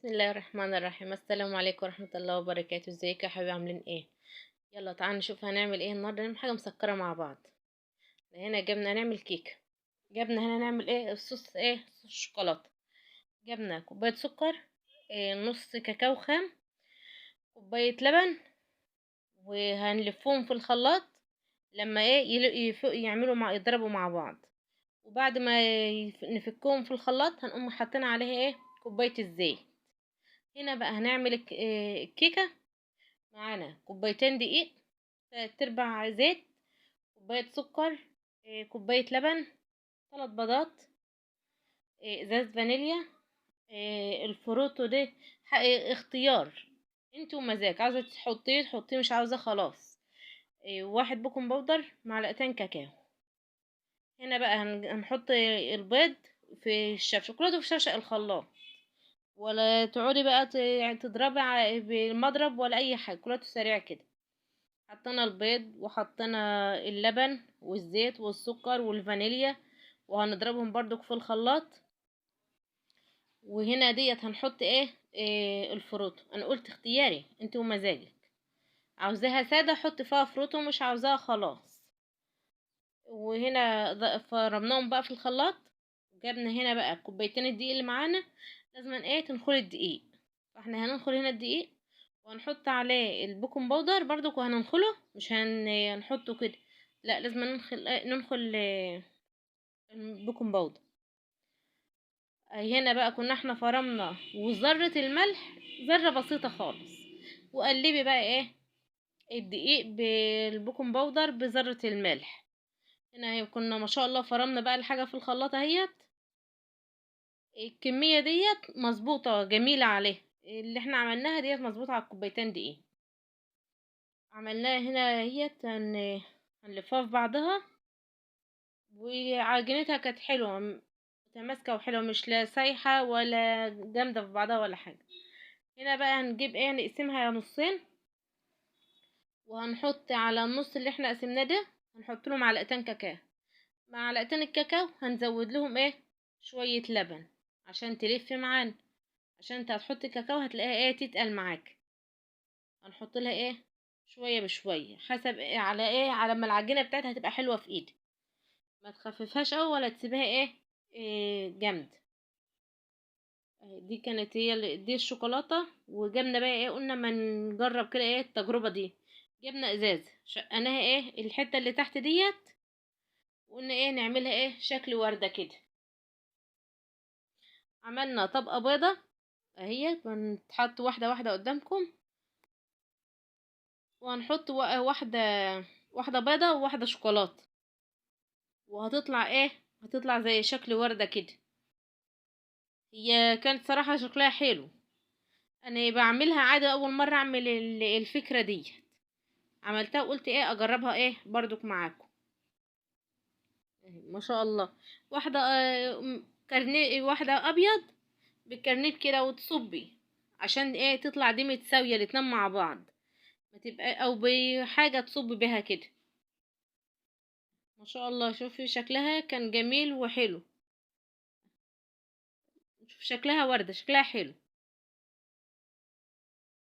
بسم الله الرحمن الرحيم. السلام عليكم ورحمة الله وبركاته. ازيكم يا حبايبي، عاملين ايه؟ يلا تعالوا نشوف هنعمل ايه النهارده. نعمل حاجة مسكره مع بعض. هنا جبنا نعمل كيكة، جبنا هنا نعمل ايه الصوص، ايه صوص الشوكولاتة. جبنا كوباية سكر، إيه نص كاكاو خام، كوباية لبن، وهنلفهم في الخلاط لما ايه يعملوا مع يضربوا مع بعض. وبعد ما نفكهم في الخلاط هنقوم حاطين عليها ايه كوباية الزيت. هنا بقى هنعمل الكيكه. معانا كوبايتين دقيق، 3/4 زيت، كوباية سكر، كوباية لبن، 3 بيضات، ازاز فانيليا، الفروتو ده اختيار انتوا مزاج، عاوزه تحطيه تحطيه، مش عاوزه خلاص. 1 baking powder، معلقتين كاكاو. هنا بقى هنحط البيض في الشوكولاتة في شفشق الخلاط، ولا تقعدي بقى تضربي بالمضرب ولا اي حاجة، كلته سريع كده. حطينا البيض وحطينا اللبن والزيت والسكر والفانيليا، وهنضربهم بردك في الخلاط. وهنا ديت هنحط ايه الفروتو. انا قلت اختياري، انت ومزاجك، عاوزاها ساده حط فيها فروتو، مش عاوزاها خلاص. وهنا فرمناهم بقى في الخلاط. جبنا هنا بقى كوبايتين الدقيق اللي معانا، لازم ايه تنخل الدقيق، فاحنا هننخل هنا الدقيق وهنحط عليه ال baking powder برضو، وهننخله، مش هنحطه كده، لا لازم ننخل ال baking powder. هنا بقى كنا احنا فرمنا، وذرة الملح ذرة بسيطة خالص، وقلبي بقى ايه الدقيق بال baking powder بذرة الملح. هنا كنا ما شاء الله فرمنا بقى الحاجة في الخلاط اهيت. الكمية ديت مظبوطة جميلة عليه، اللي احنا عملناها ديت مظبوطة على الكوبايتين دقيق. عملناها هنا اهيت، هنلفها في بعضها، وعجينتها كانت حلوة متماسكة وحلوة، مش لا سايحة ولا جامدة في بعضها ولا حاجة. هنا بقى هنجيب ايه، نقسمها نصين، وهنحط على النص اللي احنا قسمناه ده هنحط له معلقتين كاكاو. معلقتين الكاكاو هنزود لهم ايه شوية لبن عشان تلف معانا، عشان انت هتحط الكاكاو هتلاقيها ايه تتقل معاك. هنحط لها ايه شوية بشوية، حسب إيه على ايه، على ما العجينة بتاعتها هتبقى حلوة في ايدك، ما تخففهاش قوي ولا تسيبها ايه جامد. دي كانت هي دي الشوكولاتة. وجبنا بقى ايه، قلنا ما نجرب كده ايه التجربة دي. جبنا ازاز شقناها ايه الحتة اللي تحت ديت، وقلنا ايه نعملها ايه شكل ورده كده. عملنا طبقه بيضة اهي، بنتحط واحدة واحدة قدامكم، وهنحط واحدة بيضة وواحدة شوكولاتة، وهتطلع ايه هتطلع زي شكل ورده كده. هي كانت صراحة شكلها حلو، انا بعملها عادة، اول مرة اعمل الفكرة دي، عملتها وقلت ايه اجربها ايه برضك معاكم. ما شاء الله، واحدة كارنيه، واحدة ابيض بالكارنيه كده، وتصبي عشان ايه تطلع دي متساوية الاتنين مع بعض، ما تبقى او بحاجة تصب بيها كده. ما شاء الله، شوفي شكلها كان جميل وحلو، شوف شكلها ورده، شكلها حلو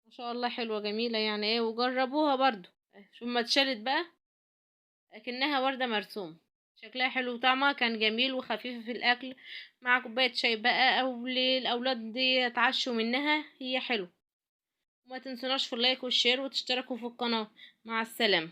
ما شاء الله، حلوة جميلة يعني ايه. وجربوها برضو، شوف ما اتشالت بقى اكنها ورده مرسومه، شكلها حلو وطعمها كان جميل وخفيفة في الاكل، مع كوباية شاي بقى او للاولاد دي يتعشوا منها، هي حلو. وما تنسوناش في ال like وال share وتشتركوا في القناة. مع السلامة.